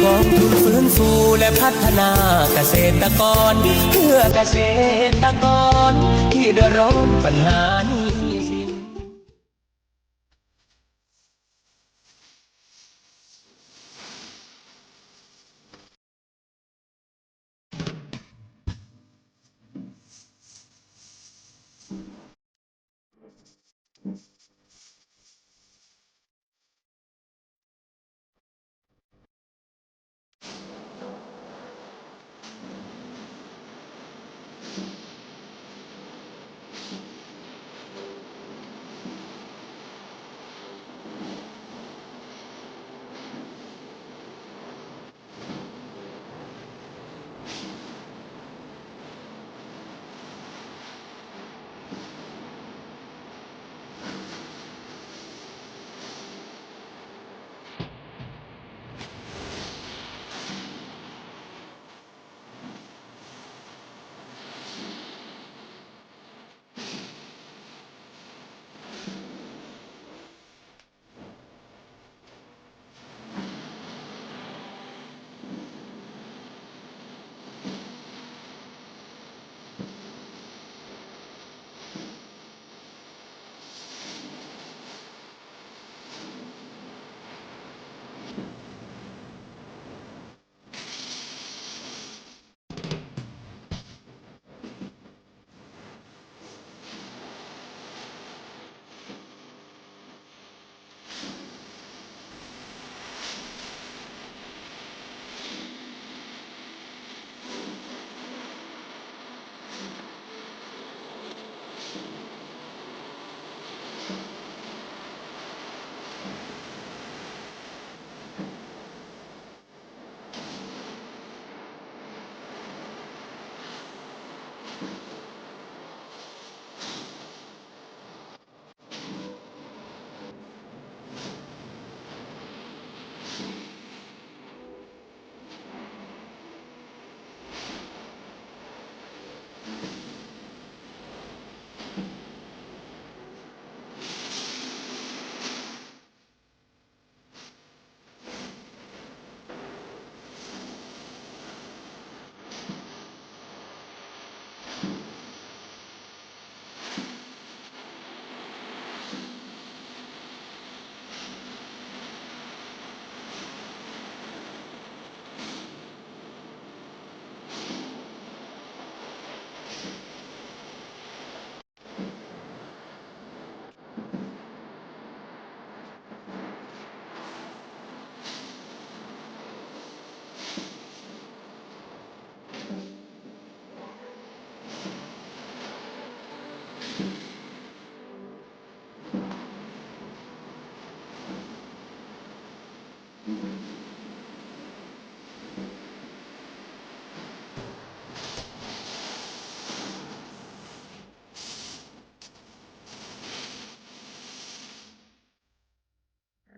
ก๋องทุนฟื้นฟูและพัฒนาเกษตรกร เพื่อเกษตรกรตี้เดือดร้อนปัญหาหนี้สิน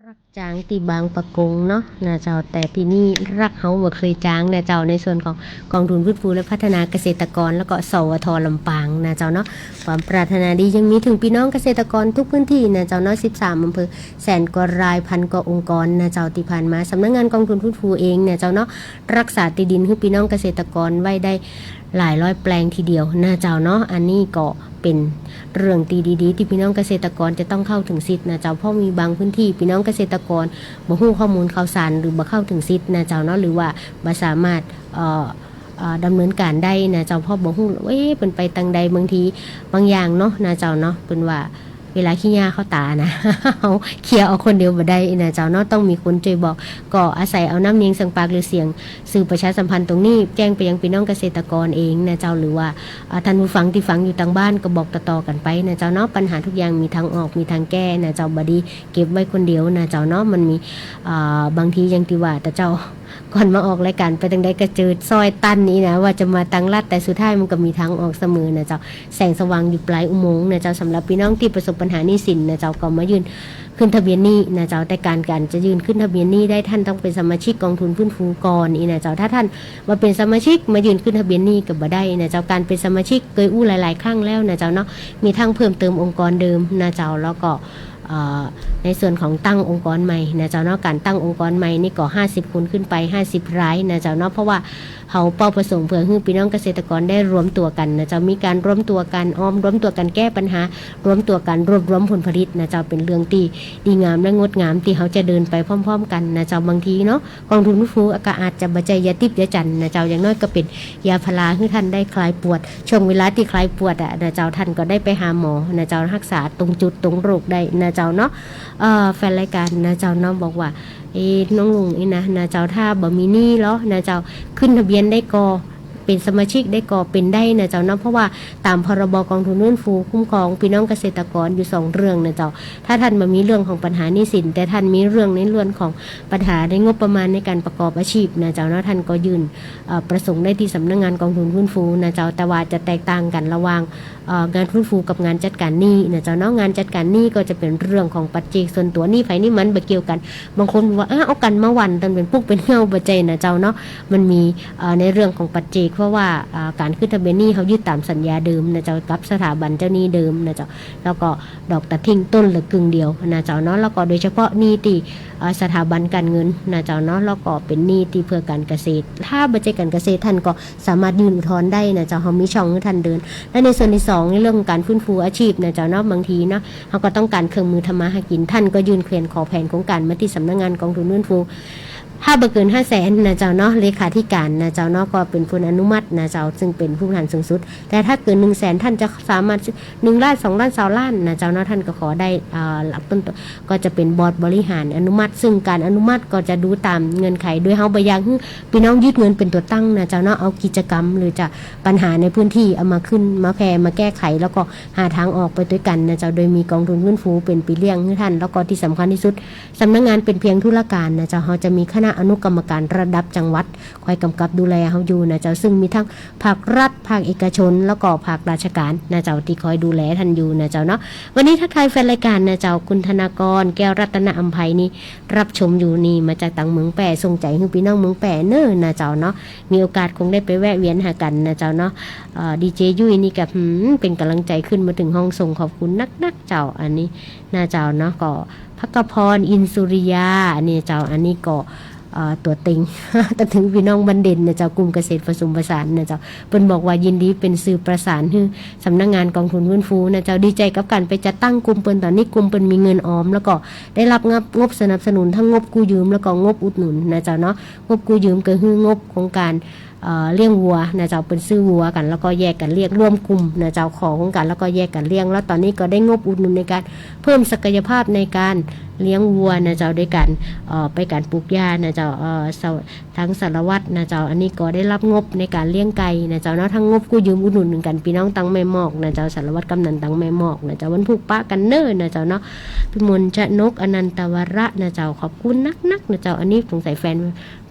ฮักจ๊างตี้บางปะกงเนาะนะเจ้า แต่ปี๋นี้ฮักเฮาบ่เคยจ๊างนะเจ้า ในส่วนของกองทุนฟื้นฟูและพัฒนาเกษตรกร แล้วก็สวท.ลำปางนะเจ้าเนาะ ความปรารถนาดียังมีเถิงปี้น้องเกษตรกรทุกพื้นที่นะเจ้าเนาะ สิบสามอำเภอ แสนกว่าราย พันกว่าองค์กรนะเจ้า ตี้ผ่านมาสำนักงานกองทุนฟื้นฟูเองนะเจ้าเนาะ ฮักษาตี้ดินหื้อปี้น้องเกษตรกรไว้ได้หลายร้อยแปลงทีเดียวนะเจ้าเนาะ อันนี้ก็ เป๋นเรื่องตี้ดีๆ ตี้ปี้น้องเกษตรกรจะต้องเข้าเถิงสิทธิ์นะเจ้า เพราะมีบางพื้นที่ปี้น้องเกษตรกรบ่ฮู้ข้อมูลข่าวสาร หรือบ่เข้าเถิงสิทธิ์นะเจ้าเนาะ หรือว่าบ่สามารถ เอ่อ เอ่อ ดำเนินก๋านได้นะเจ้า เพราะบ่ฮู้ เอ๊ะ เปิ้นไปตางใด บางทีบางอย่างเนาะนะเจ้าเนาะ เปิ้นว่าเวลาขี้ย้าเข้าต๋านะ เฮาเคลียร์เอาคนเดียวบ่ได้นะเจ้าเนาะ ต้องมีคนจ้วยบอก ก็อาศัยเอาน้ำเนียงเสียงปากหรือเสียง สื่อประชาสัมพันธ์ตรงนี้แจ้งไปยังปี้น้องเกษตรกรเองนะเจ้า หรือว่า อ่า ท่านผู้ฟังตี้ฟังอยู่ตางบ้านก็บอกต่อๆ กั๋นไปนะเจ้าเนาะ ปัญหาทุกอย่างมีทางออก มีทางแก้นะเจ้า บ่ดีเก็บไว้คนเดียวนะเจ้าเนาะ มันมี อ่า บางทีอย่างตี้ว่า แต่เจ้า ก่อนมาออกรายก๋านไปตางใดก็เจิอซ้อยตันนี่นะ ว่าจะมาตางลัด แต่สุดท้ายมันก็มีทางออกเสมอนะเจ้า แสงสว่างอยู่ปลายอุโมงค์นะเจ้า สำหรับปี้น้องตี้ประสบปัญหาหนี้สินนะเจ้า ก็มายื่น ขึ้นทะเบียนหนี้นะเจ้า แต่ก๋าน ก๋านจะยื่นขึ้นทะเบียนหนี้ได้ ท่านต้องเป๋นสมาชิกกองทุนฟื้นฟูก่อนอี้นะเจ้า ถ้าท่านบ่เป๋นสมาชิกมายื่นขึ้นทะเบียนหนี้ก็บ่ได้นะเจ้า ก๋านเป๋นสมาชิกเกยอู้หลายๆ ครั้งแล้วนะเจ้าเนาะ มีทั้งเพิ่มเติมองค์กรเดิมนะเจ้า แล้วก็ เอ่อ ในส่วนของตั้งองค์กรใหม่นะเจ้าเนาะ ก๋านตั้งองค์กรใหม่นี่ก็ห้าสิบคนขึ้นไป ห้าสิบรายนะเจ้าเนาะ เพราะว่า เฮาเป้าประสงค์เปื้อหื้อปี้น้องเกษตรกรได้รวมตั๋วกั๋นนะเจ้า มีก๋านรวมตั๋วกั๋นออม รวมตั๋วกั๋นแก้ปัญหา รวมตั๋วกั๋นรวบรวมผลผลิตนะเจ้า เป๋นเรื่องตี้ดีงามและงดงามตี้เฮาจะเดินไปพร้อมๆ กั๋นนะเจ้า บางทีเนาะ กองทุนฟื้นฟูก็อาจจะบ่ใจ้ยาติ๊บยาจั๋นนะเจ้า อย่างน้อยก็เป๋นยาพาราหื้อท่านได้คลายปวด ช่วงเวลาตี้คลายปวดอะนะเจ้า ท่านก็ได้ไปหาหมอนะเจ้า ฮักษาตรงจุดตรงโรคได้นะเจ้าเนาะ เอ่อ แฟนรายก๋านนะเจ้าเนาะ บอกว่า เอ๊ะ น้องลุงอี้นะ นะเจ้า ถ้าบ่มีหนี้ลอนะเจ้า ขึ้นทะเบียนได้ก่อ เป๋นสมาชิกได้ก่อเป๋นได้นะเจ้าเนาะ เพราะว่าต๋าม พรบ กองทุนฟื้นฟูคุ้มครองปี้น้องเกษตรกรอยู่สองเรื่องนะเจ้า ถ้าท่านบ่มีเรื่องของปัญหาหนี้สิน แต่ท่านมีเรื่องในเรื่องของปัญหาในงบประมาณในก๋านประกอบอาชีพนะเจ้าเนาะ ท่านก็ยื่น เอ่อ ประสงค์ได้ตี้สำนักงานกองทุนฟื้นฟูนะเจ้า แต่ว่าจะแตกต่างกั๋นระหว่าง เอ่อ งานฟื้นฟูกับงานจัดก๋านหนี้นะเจ้าเนาะ งานจัดก๋านหนี้ก็จะเป๋นเรื่องของปัจเจกส่วนตั๋ว หนี้ใผหนี้มันบ่เกี่ยวกั๋น บางคนว่า เอ้อ เอากั๋นมาหว่านตันเป๋นปุ๊กเป๋นเหี่ยว บ่ใจ้นะเจ้าเนาะ มันมี เอ่อ ในเรื่องของปัจเจก เพราะว่า เอ่อ ก๋านขึ้นทะเบียนหนี้เฮายึดต๋ามสัญญาเดิมนะเจ้า กับสถาบันเจ้าหนี้เดิมนะเจ้า แล้วก็ดอกตัดทิ้งต้นละกึ่งเดียวนะเจ้าเนาะ แล้วก็โดยเฉพาะหนี้ตี้ เอ่อ สถาบันก๋านเงินนะเจ้าเนาะ แล้วก็เป๋นหนี้ตี้เปื้อก๋านเกษตร ถ้าบ่ใจ้ก๋านเกษตรท่านก็ สามารถยื่นอุทธรณ์ได้นะเจ้า เฮามีช่องหื้อท่านเดิน และในส่วนตี้สอง ในเรื่องของก๋านฟื้นฟูอาชีพนะเจ้าเนาะ บางทีเนาะ เฮาก็ต้องก๋านเครื่องมือทำมาหากิ๋น ท่านก็ยื่นแผน ขอแผนโครงก๋านมาตี้สำนักงานกองทุนฟื้นฟู ถ้าบ่เกินห้าแสนนะเจ้าเนาะ เลขาธิการนะเจ้าเนาะ ก็เป๋นผู้อนุมัตินะเจ้า ซึ่งเป๋นผู้บริหารสูงสุด แต่ถ้าเกินหนึ่งแสน ท่านจะสามารถ หนึ่งล้าน สองล้าน ซาวล้านนะเจ้าเนาะ ท่านก็ขอได้ อ่า หลักต้น ก็จะเป๋นบอร์ดบริหารอนุมัติ ซึ่งก๋านอนุมัติก็จะดูต๋ามเงื่อนไข โดยเฮาบ่อยากหื้อปี้น้องยืดเงินเป๋นตั๋วตั้งนะเจ้าเนาะ เอากิจกรรมหรือจะปัญหาในพื้นที่เอามาขึ้น มาแผ่ มาแก้ไข แล้วก็หาทางออกไปตวยกั๋นนะเจ้า โดยมีกองทุนฟื้นฟูเป๋นปี้เลี้ยงหื้อท่าน แล้วก็ตี้สำคัญตี้สุด สำนักงานเป๋นเพียงธุรก๋านนะเจ้า เฮาจะมีคณะ อนุกรรมการระดับจังหวัด คอยกำกับดูแลเฮาอยู่นะเจ้า ซึ่งมีทั้งภาครัฐ ภาคเอกชน แล้วก็ภาคราชการนะเจ้า ตี้คอยดูแลท่านอยู่นะเจ้าเนาะ วันนี้ทักทายแฟนรายการนะเจ้า คุณธนากร แก้วรัตนอำไพนี่ รับชมอยู่นี่ มาจากตังเมืองแป้ ส่งใจ๋หื้อปี้น้องเมืองแป้เน่อนะเจ้าเนาะ มีโอกาสคงได้ไปแวะเวียนหากั๋นนะเจ้าเนาะ เอ่อ ดีเจยุ้ยนี่ก็ หืม เป๋นก๋ำลังใจ๋ขึ้นมาเถิงห้องส่ง ขอบคุณนักๆ เจ้า อันนี้นะเจ้าเนาะ ก็ ภักกะพร อินสุริยา อันนี้เจ้า อันนี้ก็ เอ่อ ตั๋วเต็ง ตังหื้อปี้น้องบ้านเด่นนะเจ้า กลุ่มเกษตรผสมผสานนะเจ้า เปิ้นบอกว่ายินดีเป๋นสื่อประสานหื้อสำนักงานกองทุนฟื้นฟูนะเจ้า ดีใจ๋กับก๋านไปจัดตั้งกลุ่มเปิ้น ต๋อนนี้กลุ่มเปิ้นมีเงินออม แล้วก็ได้รับงบ งบสนับสนุน ทั้งงบกู้ยืม แล้วก็งบอุดหนุนนะเจ้าเนาะ งบกู้ยืมก็คืองบโครงก๋าน เอ่อ เลี้ยงวัวนะเจ้า เปิ้นซื้อวัวกั๋น แล้วก็แยกกั๋นเลี้ยง รวมกลุ่มนะเจ้า ขอโครงก๋าน แล้วก็แยกกั๋นเลี้ยง แล้วต๋อนนี้ก็ได้งบอุดหนุนในก๋านเพิ่มศักยภาพในก๋านเลี้ยงวัวนะเจ้า โดยก๋าน เอ่อ ไปก๋านปลูกหญ้านะเจ้า เอ่อ สะ ทางสารวัตรนะเจ้า อันนี้ก็ได้รับงบในก๋านเลี้ยงไก่นะเจ้าเนาะ ทั้งงบกู้ยืมอุดหนุนกั๋น ปี้น้องตังแม่หมอกนะเจ้า สารวัตรกำนันตังแม่หมอกนะเจ้า วันพูกปะกั๋นเน่อนะเจ้าเนาะ พิมลชนก อนันตวระนะเจ้า ขอบคุณนักๆ นะเจ้า อันนี้สงสัยแฟน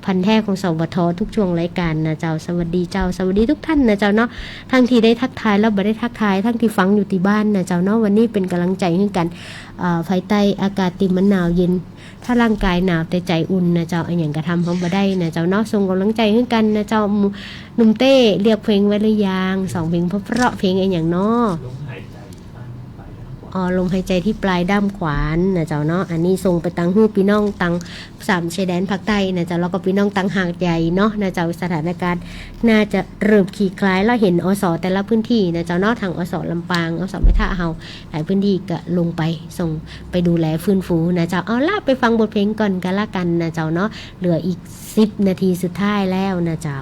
พันธุ์แท้ของ สวท ทุกช่วงรายการนะเจ้า สวัสดีเจ้า สวัสดีทุกท่านนะเจ้าเนาะ ทั้งตี้ได้ทักทายแล้วบ่ได้ทักทาย ทั้งตี้ฟังอยู่ตี้บ้านนะเจ้าเนาะ วันนี้เป๋นก๋ำลังใจ๋หื้อกั๋น เอ่อ ภายใต้อากาศตี้มันหนาวเย็น ถ้าร่างกายหนาวแต่ใจ๋อุ่นนะเจ้า อะหยังก็ทำเฮาบ่ได้นะเจ้าเนาะ ส่งก๋ำลังใจ๋หื้อกั๋นนะเจ้า หมู่ หนุ่มเต้ เลือกเพลงไว้หรือยัง สองเพลงเพราะๆ เพลงอะหยังเนาะ ลมหายใจที่ปลายด้ามขวาน อ๋อ ลมหายใจที่ปลายด้ามขวานนะเจ้าเนาะ อันนี้ส่งไปตังหื้อปี้น้องตัง สามชายแดนภาคใต้นะเจ้า แล้วก็ปี้น้องตังหาดใหญ่เนาะนะเจ้า สถานการณ์น่าจะเริ่มคลี่คลายแล้ว เห็น อส แต่ละพื้นที่นะเจ้าเนาะ ทาง อส ลำปาง อส แม่ทะเฮา หลายพื้นที่ก็ลงไปส่งไปดูแลฟื้นฟูนะเจ้า เอาละ ไปฟังบทเพลงก่อนก็แล้วกั๋นนะเจ้าเนาะ เหลืออีกสิบนาทีสุดท้ายแล้วนะเจ้า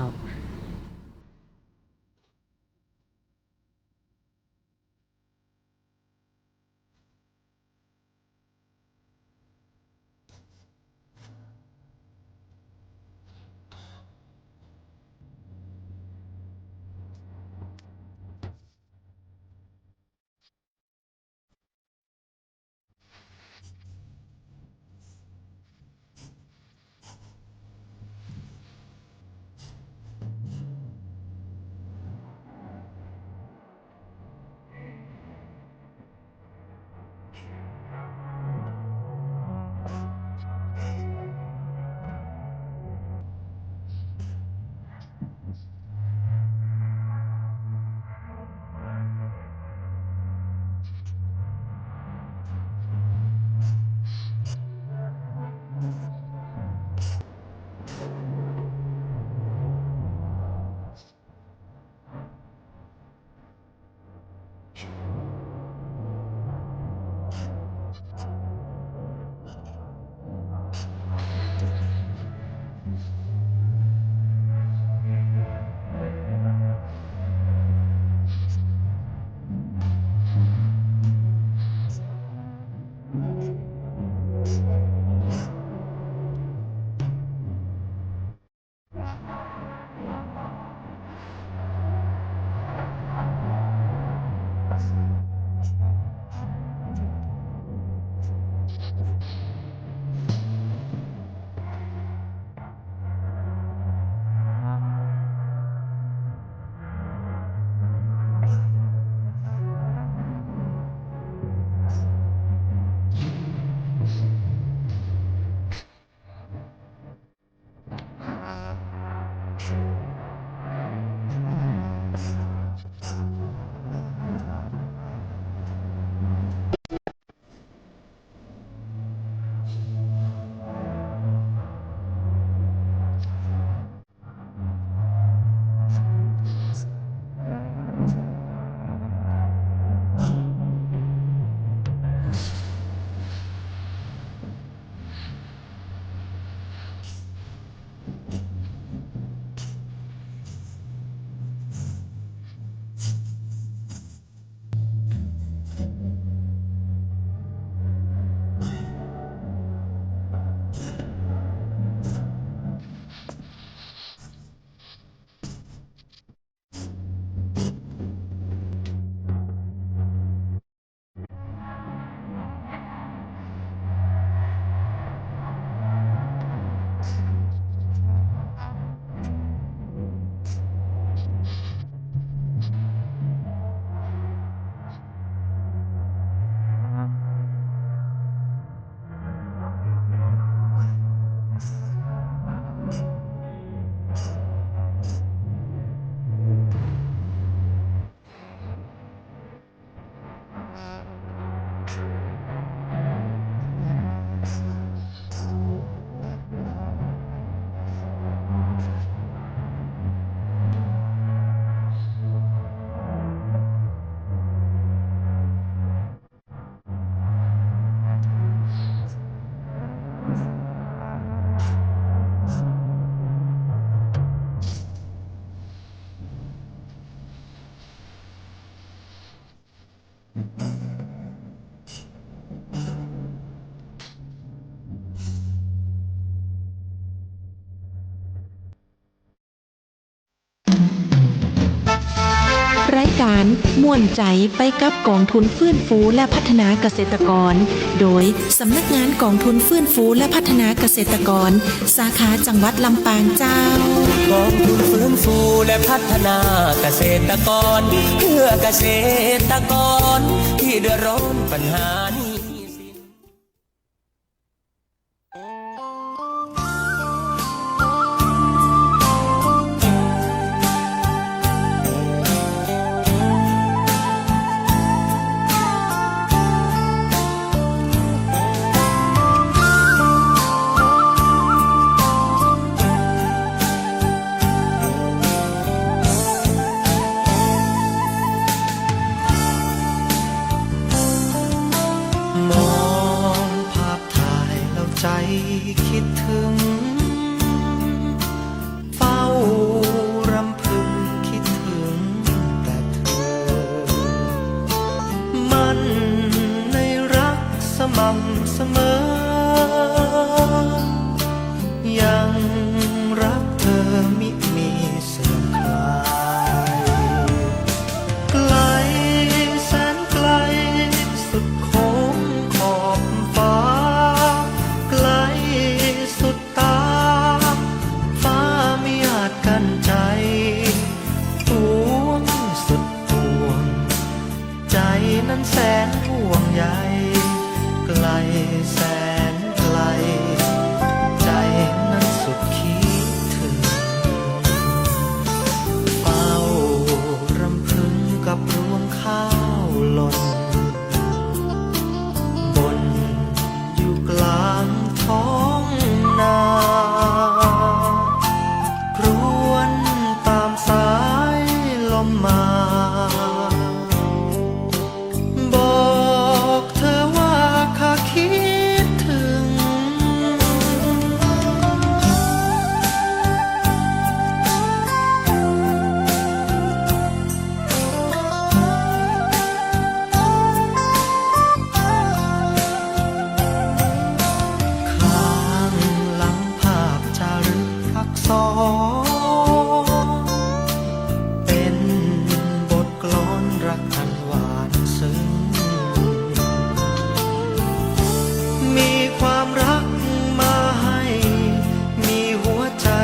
รายก๋านม่วนใจ๋ไปกับก๋องทุนฟื้นฟูและพัฒนาเกษตรกร โดยสำนักงานก๋องทุนฟื้นฟูและพัฒนาเกษตรกร สาขาจังหวัดลำปางเจ้า ก๋องทุนฟื้นฟูและพัฒนาเกษตรกร เพื่อเกษตรกรที่เดือดร้อนปัญหาหนี้สิน มองภาพถ่ายแล้วใจ๋คิดเถิง เฝ้ารำพึงคิดเถิงแต่เธอ มั่นในรักสม่ำเสมอ ยังรักเธอมิมีเสื่อมคลาย ไกลแสนไกลสุดโขงขอบฟ้า ไกลสุดต๋า ฟ้ามิอาจกั้นใจ๋ ปวงสุดปวง ใจ๋นั้นแสนห่วงใย ไกลแสนไกล ใจ๋นั้นสุดคิดเถิง เฝ้ารำพึงกับรวงข้าวหล่น บ่นอยู่กลางท้องนา ครวญต๋ามสายลมมา บอกเธอว่าข้าคิดเถิง ข้างหลังภาพจารึกอักษร เป๋นบทกลอนรักอันหวานซึ้ง มีความรักมาให้ มีหัวใจ๋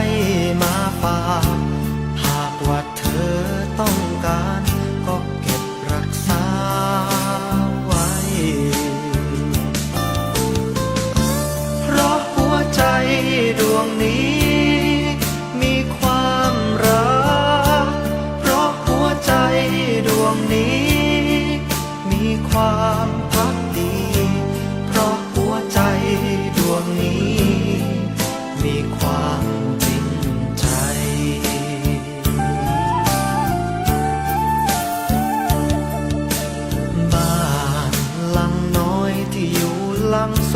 มาฝาก หากว่าเธอต้องก๋าน ก็เก็บรักษาไว้ เพราะหัวใจ๋ดวงนี้ มีความรัก เพราะหัวใจ๋ดวงนี้ มีความภักดี เพราะหัวใจ๋ดวงนี้ มีความจริงใจ๋ บ้านหลังน้อยตี้อยู่หลังส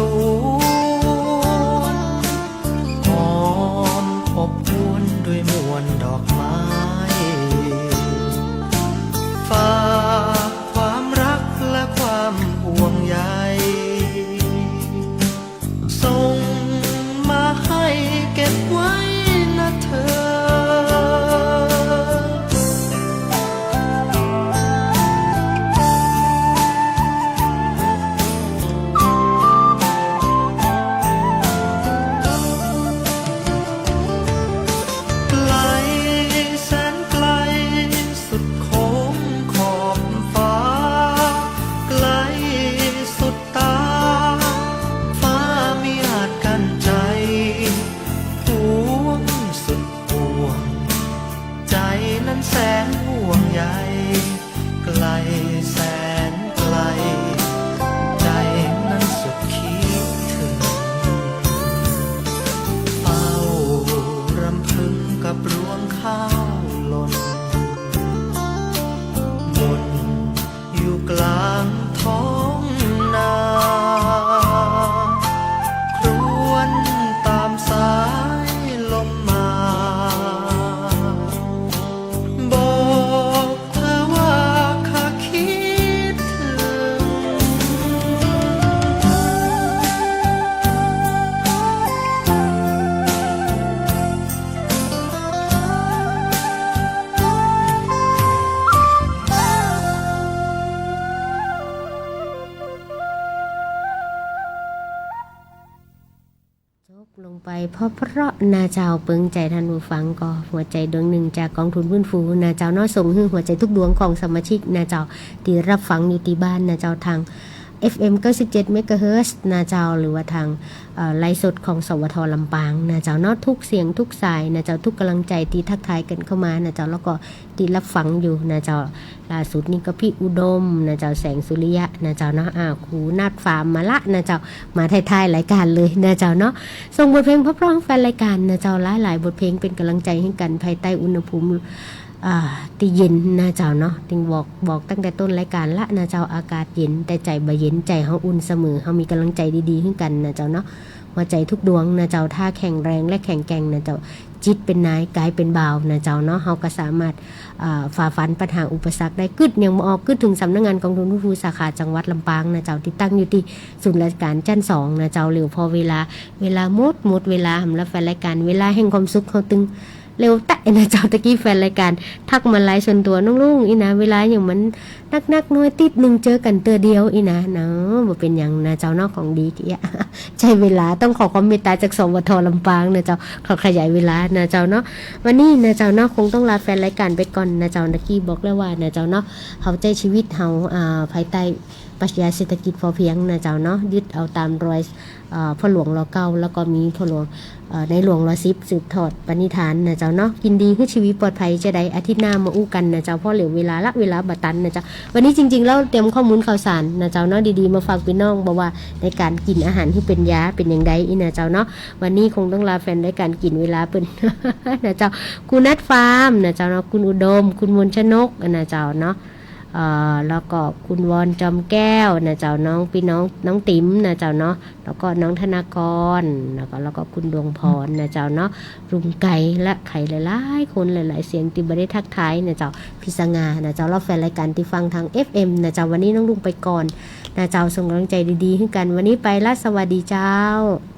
วน หอมอบอวลด้วยมวลดอกไม้ ฝากความรักและความห่วงใย ส่งมาให้เก็บไว้นะเธอ ไกลแสนไกลสุดโขงขอบฟ้า ไกลสุดต๋า ฟ้ามิอาจกั้นใจ๋ ปวงสุดปวง ใจ๋นั้นแสนห่วงใย ไกลแสนไกล ใจ๋นั้นสุดคิดเถิง เฝ้ารำพึงกับรวงข้าวหล่น บ่นอยู่กลางท้องนา ครวญต๋ามสายลมมา บอกเธอว่าข้าคิ เพราะๆ นะเจ้า เปิงใจ๋ท่านผู้ฟัง ก็หัวใจ๋ดวงนึ่งจากกองทุนฟื้นฟูนะเจ้าเนาะ ส่งหื้อหัวใจ๋ทุกดวงของสมาชิกนะเจ้า ตี้ฮับฟังอยู่ตี้บ้านนะเจ้า ตาง เอฟเอ็ม เก้าสิบเจ็ด เมกะเฮิรตซ์นะเจ้า หรือว่าตาง เอ่อ ไลฟ์สดของ สวท ลำปางนะเจ้าเนาะ ทุกเสียงทุกสายนะเจ้า ทุกก๋ำลังใจ๋ตี้ตั๊กทายกั๋นเข้ามานะเจ้า แล้วก็ตี้ฮับฟังอยู่นะเจ้า ล่าสุดนี่ก็พี่อุดมนะเจ้า แสงสุริยะนะเจ้าเนาะ อ่า ครูนาฏฟาร์มมาละนะเจ้า มาท้ายๆ รายก๋านเลยนะเจ้าเนาะ ส่งบทเพลงเพราะๆ แฟนรายก๋านนะเจ้า หลายๆ บทเพลงเป๋นก๋ำลังใจ๋หื้อกั๋นภายใต้อุณหภูมิ อ่า ตี้เย็นนะเจ้าเนาะ ติงบอก บอกตั้งแต่ต้นรายก๋านละนะเจ้า อากาศเย็น แต่ใจ๋บ่เย็น ใจ๋เฮาอุ่นเสมอ เฮามีก๋ำลังใจ๋ดีๆ หื้อกั๋นนะเจ้าเนาะ หัวใจ๋ทุกดวงนะเจ้า ถ้าแข็งแรงและแข็งแกร่งนะเจ้า จิตเป๋นนาย ก๋ายเป๋นบ่าวนะเจ้าเนาะ เฮาก็สามารถ อ่า ฝ่าฟันปัญหาอุปสรรคได้ กึ๊ดยังบ่ออก กึ๊ดเถิงสำนักงานกองทุนฟื้นฟูสาขาจังหวัดลำปางนะเจ้า ตี้ตั้งอยู่ตี้ศูนย์ราชก๋านจั๊นสองนะเจ้า เหลียวผ่อเวลา เวลาหมด หมดเวลา สำหรับแฟนรายก๋าน เวลาแห่งความสุขเฮาตึง เร็วแต๊ะนะเจ้า ตะกี้แฟนรายก๋านทักมาไลน์ส่วนตั๋ว น้องลุง อี้นะ เวลาอย่างมันนักๆ น้อยติดนึ่ง เจอกั๋นเตื้อเดียว อี้นะ เนาะ บ่เป๋นหยังนะเจ้าเนาะ ของดีเกี้ย ใจ๊เวลา ต้องขอความเมตตาจาก สวท ลำปางนะเจ้า ขอขยายเวลานะเจ้าเนาะ วันนี้นะเจ้าเนาะ คงต้องลาแฟนรายก๋านไปก่อนนะเจ้า ตะกี้บอกแล้วว่านะเจ้าเนาะ เฮาใจ๊ชีวิตเฮา อ่า ภายใต้ปรัชญาเศรษฐกิจพอเพียงนะเจ้าเนาะ ยึดเอาต๋ามรอย เอ่อ พ่อหลวง ร.เก้า แล้วก็มีพ่อหลวง เอ่อ ในหลวง ร.สิบ สืบทอดปณิธานนะเจ้าเนาะ กิ๋นดีหื้อชีวิตปลอดภัย จะได้อาทิตย์หน้ามาอู้กั๋นนะเจ้า เพราะเหลียวเวลาละ เวลาบ่ตันนะเจ้า วันนี้จริงๆ แล้วเตรียมข้อมูลข่าวสารนะเจ้าเนาะ ดีๆ มาฝากปี้น้อง บ่ว่าในก๋านกิ๋นอาหารหื้อเป๋นยาเป๋นอย่างใดอี้นะเจ้าเนาะ วันนี้คงต้องลาแฟนรายก๋านกิ๋นเวลาเปิ้น นะเจ้า ครูนาฏฟาร์มนะเจ้าเนาะ คุณอุดม คุณมนชนกนะเจ้าเนาะ เอ่อ แล้วก็คุณวอนจอมแก้วนะเจ้า น้องปี้น้อง น้องติ๋มนะเจ้าเนาะ แล้วก็น้องธนากร แล้วก็ แล้วก็คุณดวงพรนะเจ้าเนาะ ลุงไก่ และใผหลายๆ คนหลายๆ เสียงตี้บ่ได้ทักทายนะเจ้า พี่สง่านะเจ้า แล้วแฟนรายก๋านตี้ฟังตาง เอฟเอ็ม นะเจ้า วันนี้น้องลุงไปก่อนนะเจ้า ส่งก๋ำลังใจ๋ดีๆ หื้อกั๋น วันนี้ไปละ สวัสดีเจ้า